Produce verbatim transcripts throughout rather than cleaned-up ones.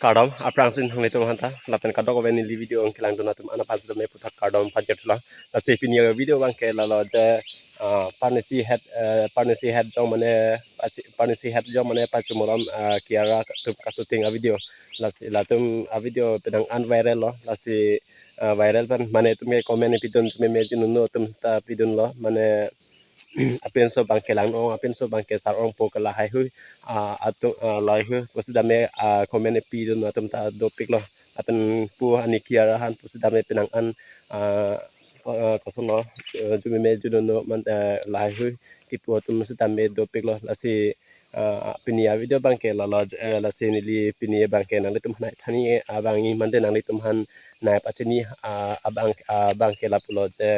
Kardom, aphrangsi nanglitum aphanta, lapen kadokave neli video nangkelangdun atum an aphan sitame puthot kardom pajirthulang. Lasi pini avideo abangke lalo je, ah, parnisi het, eh, parnisi het jong mane pachi-, parnisi het jong mane pachimorom, ah, Kiara atum ka-shooting avideo. Lasi latum avideo penang an viral lo. Lasi, ah, viral pen mane itum ke comment pidun meme jununu atum ta pidunlo. Mane apinso abangke lang-ong, apinso abangke sar-ongpo ke lahaihui, ah, atum, ah, lahaihui pusitame, ah, comment pidun atum ta dopiklo. Lapen pu ani Kiara aphan pusitame penang an, ah, ko-, ah, kosonlo, eh, jumeme junono man, eh, lahaihui kipu atum sitame dopiklo. Lasi, ah, pini avideo abangke lalo, eh, lasi neli pini abangke nanglitum aphan nai thani, eh, abang-i mante nanglitum aphan nai pachini, ah, abang, ah, abangke lapulo je,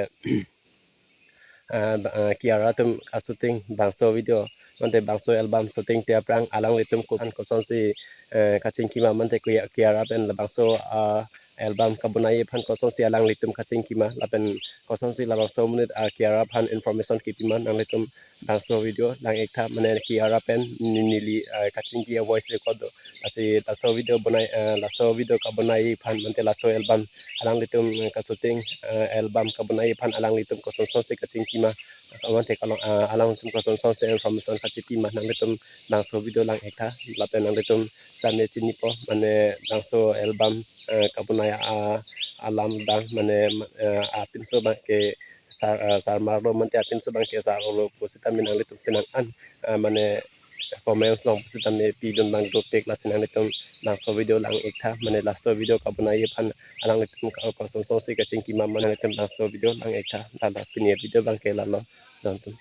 ah, ba-, ah, Kiara atum ka-shooting bangso video mante bangso album shooting te aphrang alanglitum ko-, an kosonsi, eh, kachingkima mante Kia-, Kiara pen labangso, ah, album kabonai aphan kosonsi alanglitum kachingkima lapen kosonsi labangso amonit, ah, Kiara aphan information kipima nanglitum bangso video lang-ik tha mane Kiara pen ni-, neli, ah, kachingki a-voice record do. Lasi laso video bonai, eh, laso video kabonai aphan mante laso album alanglitum, eh, ka-shooting, eh, album kabonai aphan alanglitum kosonsonsi kachingkima, mante kalong, eh, alanglitum kosonsonsi information kachipima nanglitum bangso video lang-ik tha lapen nanglitum sitame chinipo mane bangso album, eh, kabonai, ah, alam abang mane, eh, apinso abangke sar, eh, sarmarlo mante apinso abangke sarlo pusitame nanglitum penang an, eh, mane comments along pusitame pidun abang dopik. Lasi nanglitum laso video lang-ik tha mane laso video kabonai aphan alanglitum ka-, kosonsonsi kachingkima mane nanglitum laso video lang-ik tha. Lalo pini avideo abangke lalo. Dontum.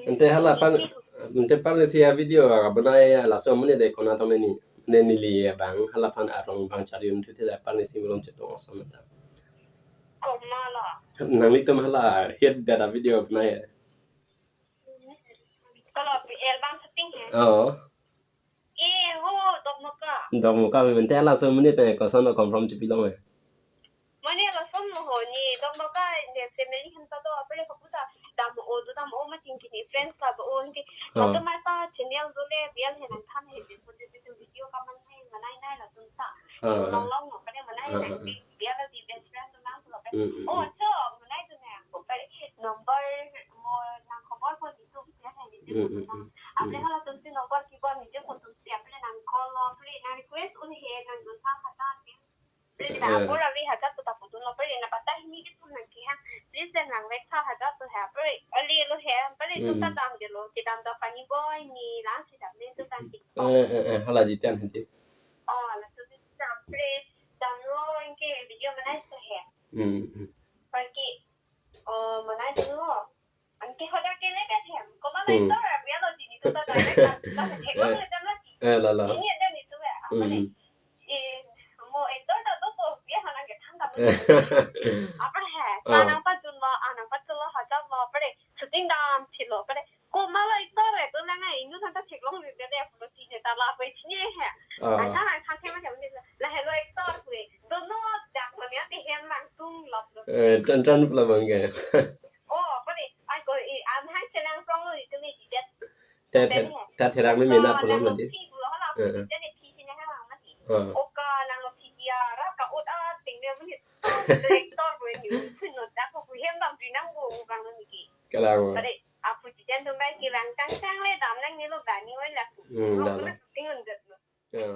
Ante hala pan, ante parnisi avideo kabonai laso amonit de konat tame ni, ne neli abang hala aphan arong abang charjun thu the parnisi malom chetong ason ta. Komala. Nanglitum hala het data video bonai. Kalau album shooting he. Oh. Eh, ho, Dokmoka. Dokmoka, mante laso amonit te koson confirm chipilong he. Mane lason lo ho ni, Dokmoka ne family aphan ta do, apre kaputa dam-o do, dam-o ma chingki ni friends ta do, o nti. Ah. Latum ma ta channel dole, bial he nangthan he, video kaman he, manai nai latum ta. Ah. Long long no, apre manai nai, ah, ah, ah, bial di best friend tu nang tu lo, apre. Mm, mm, oh, mm. So, manai tu nang, apre number mo nang khobor ko di tu, bial he di tu. Mm, mm, nang. Mm. Apre hala tum si number kibor ni je ko tu si, apre nang call lo, apre nang request un he, nang dun sa khata si. Beli na, eh, apor avi hajar tu ta pudun lo, beli na patah ini gitu nang kiha. Beli sen nang vek sa hajar tu ha, beli ali lo ha, beli tu, hmm, ta dam je lo, kedam ta Funny Boy ni lang si dam ni tu kan tik. Eh, eh, eh, hala jitian henti. Oh, laso tu dam, beli dam lo, anke video manai sa ha. Hmm, hmm. Pergi, oh, manai dun lo. Anke hoda kele ke them. Koma, hmm, actor ya, bialo jini tu ta direct, ta, ta, ta, eh, ta, ta, eh, lalo. Ini ada ni tu ya, apa ni? Hmm. Eh, mo actor ta tu ko, biar mana ke thang ta. Apa he? Ah. Anang pa jun lo, anang pa jun lo, hajar lo, pare. Shooting dam thilo, pare. Koma lo actor ya, tu nang ai, inu thang ta theklong ni de, photo ti je ta la, pe chini he. Ah. Anang ang thang ke ma ke ni, la hello actor kue. Dono dak lo ni, ati hem lang tung lo. Eh, tan tan pula bang ke. Oh, pare, ai ko, eh, am hai chelang song lo itu ni didet. Ta, ta, ta therak ni mina pulang nanti. Nang lo phi pulang hala, eh, eh, didet ni phi sini hala mati. Eh. Oka, nang lo phi dia, ra ka ut a, ting dia mani. Director ko ni, pun no dak ko hem bang di nang ko bang lo ni ki. Kalang. Pare, apu didet tum bai ki bang kang kang le dam nang ni lo gani oi la. Hmm, lo, dah lo. Ting un det lo. Ya.